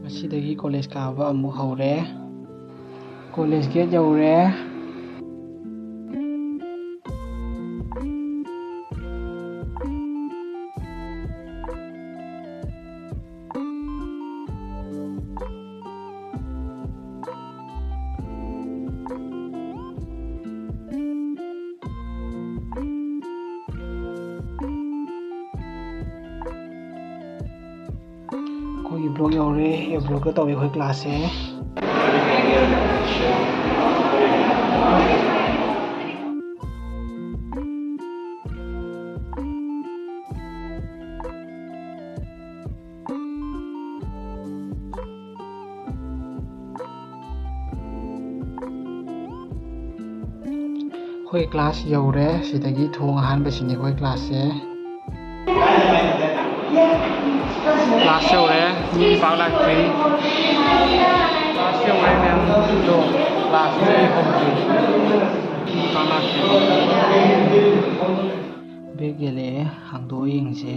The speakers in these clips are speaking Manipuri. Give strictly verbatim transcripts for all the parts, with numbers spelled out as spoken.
ꯉꯁꯤꯗꯒꯤ ꯀꯣꯂꯦꯖ ꯀꯥꯕ ꯑꯃꯨꯛ ꯍꯧꯔꯦ꯫ ꯀꯣꯂꯦꯖ ꯒꯦꯠ ꯌꯧꯔꯦ꯫ ꯑꯩꯈꯣꯏꯒꯤ ꯕ꯭ꯂꯣꯛ ꯌꯧꯔꯦ꯫ ꯑꯦ ꯕ꯭ꯂꯣꯛꯇ ꯇꯧꯋꯦ ꯑꯩꯈꯣꯏ ꯀ꯭ꯂꯥꯁꯁꯦ꯫ ꯑꯩꯈꯣꯏ ꯀ꯭ꯂꯥꯁ ꯌꯧꯔꯦ꯫ ꯁꯤꯗꯒꯤ ꯊꯣꯡ ꯑꯍꯥꯟꯕꯁꯤꯅꯤ ꯑꯩꯈꯣꯏ ꯀ꯭ꯂꯥꯁꯁꯦ꯫ ꯀ꯭ꯂꯥꯁ ꯌꯧꯔꯦ꯫ ꯃꯤ ꯄꯥꯛ ꯂꯥꯛꯇ꯭ꯔꯤ꯫ ꯀ꯭ꯂꯥꯁ ꯌꯧꯔꯦ ꯃꯌꯥꯝ꯫ ꯑꯗꯣ ꯀ꯭ꯂꯥꯁ ꯃꯤ ꯍꯧꯗ꯭ꯔꯤ꯫ ꯃꯤ ꯄꯥꯛ ꯂꯥꯛꯇ꯭ꯔꯤ꯫ ꯕꯦꯛ ꯌꯦꯜꯂꯛꯑꯦ꯫ ꯍꯥꯡꯗꯣꯛꯑ ꯌꯦꯡꯁꯦ꯫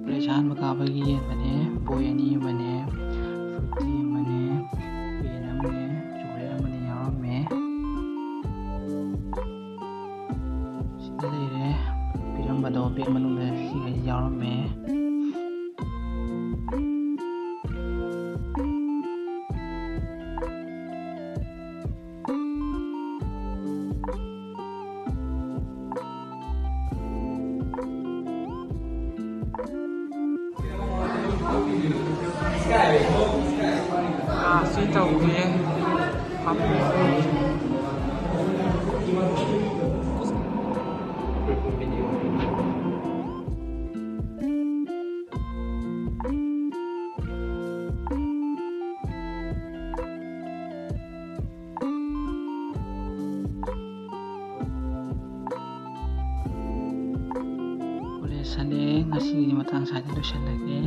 ꯀꯣꯂꯦꯖ ꯑꯍꯥꯟꯕ ꯀꯥꯕꯒꯤ ꯌꯦꯟꯕꯅꯦ꯫ ꯕꯣꯏ ꯑꯅꯤ ꯑꯃꯅꯦ, ꯐ꯭ꯔꯨꯇꯤ ꯑꯃꯅꯦ, ꯄꯦꯟ ꯑꯃꯅꯦ, ꯆꯣꯀ꯭ꯂꯦꯠ ꯑꯃꯅꯦ ꯌꯥꯎꯔꯝꯃꯦ꯫ ꯁꯤꯗ ꯂꯩꯔꯦ꯫ ꯄꯤꯔꯝꯕꯗꯣ ꯕꯦꯛ ꯃꯅꯨꯡꯗ ꯁꯤꯈꯩ ꯌꯥꯎꯔꯝꯃꯦ꯫ ꯀ꯭ꯂꯥꯁꯁꯤ ꯇꯧꯗꯦ꯫ ꯀꯣꯂꯦꯖ ꯁꯟꯗꯦ ꯉꯁꯤꯒꯤꯗꯤ ꯃꯇꯥꯡ ꯁ꯭ꯋꯥꯏꯗ ꯂꯣꯏꯁꯤꯜꯂꯒꯦ꯫